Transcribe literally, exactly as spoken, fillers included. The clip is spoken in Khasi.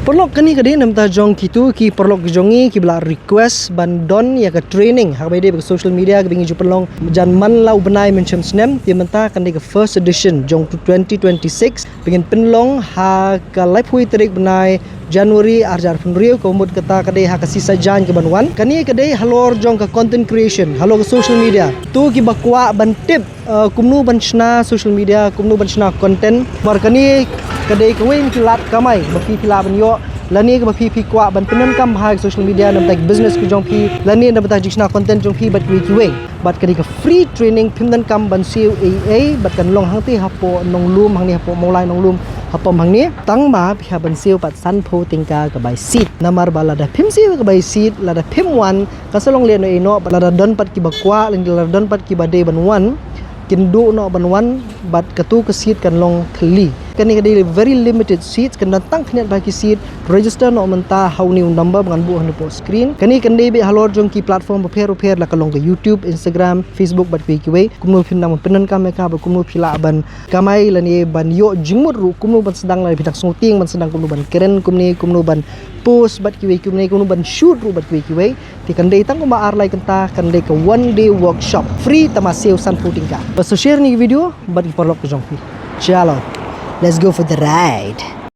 Paralok, kane ka dei na bynta jong kito ki paralok jong ngi kiba la request ban don ïa ka training ha kaba ïadei bad ka social media kaba ngi ju pynlong jan man la u bnai mynshem snem. Te mynta kan dei ka first edition jong twenty twenty-six ba ngin pynlong ha ka laiphew tarik bnai January arhajar arphew hynriew, kaba mut kata ka dei ha ka Sisaijan kaban wan. Kane ka dei halor jong ka content creation, halor ka social media. To kiba kwah ban tip, uh, kumno ban shna social media, kumno ban shna content. Namar kane ka dei kawei na ki lad kamai ba phi phi lah ban ïoh, lane kaba phi phi kwah ban pyndonkam ha social media na bynta ki business ki jong phi, lane na bynta jingshna content jong phi bad kiwei kiwei. Bad ka dei ka free training, phim donkam ban siew ei ei, bad kan long hangtei hapoh Nonglum hangne, hapoh Mawlai Nonglum, ha pom hangne. Tang ba phi hap ban siew pat sanphew tyngka ka bai seat. Namar ba lada phim siew ka bai seat, lada phim wan, kan sa long lehnoh ïehnoh, bad lada don pat kiba kwah, lane lada don pat kiba dei ban wan, kin duh noh ban wan, bad kato ka seat kan long thylli. Kane ka dei very limited seats, kan don tang khyndiat bha ki seat. Register noh mynta ha une u number ba ngan buh hangne hapoh screen. Kane kan dei beit halor jong ki platform bapher bapher, la ka long ka YouTube, Instagram, Facebook bad kiwei kiwei. Kumno phim nang ban pyndonkam ïa ka, bad kumno phi lah ban kamai lane ban ïoh jingmut ruh, kumno ban sdang, lane phi dang sngewtieng ban sdang, kumno ban kren kumne, kumno ban post bad kiwei kumne, kumno ban shoot ruh bad kiwei kiwei. Te kan dei tang kumba ar lai kynta, kan dei ka one day workshop, free, tang ba siew sanphew tyngka. Bad sa share ïa kane ka video bad ki paralok ka jong phi. Chalo, let's go for the ride.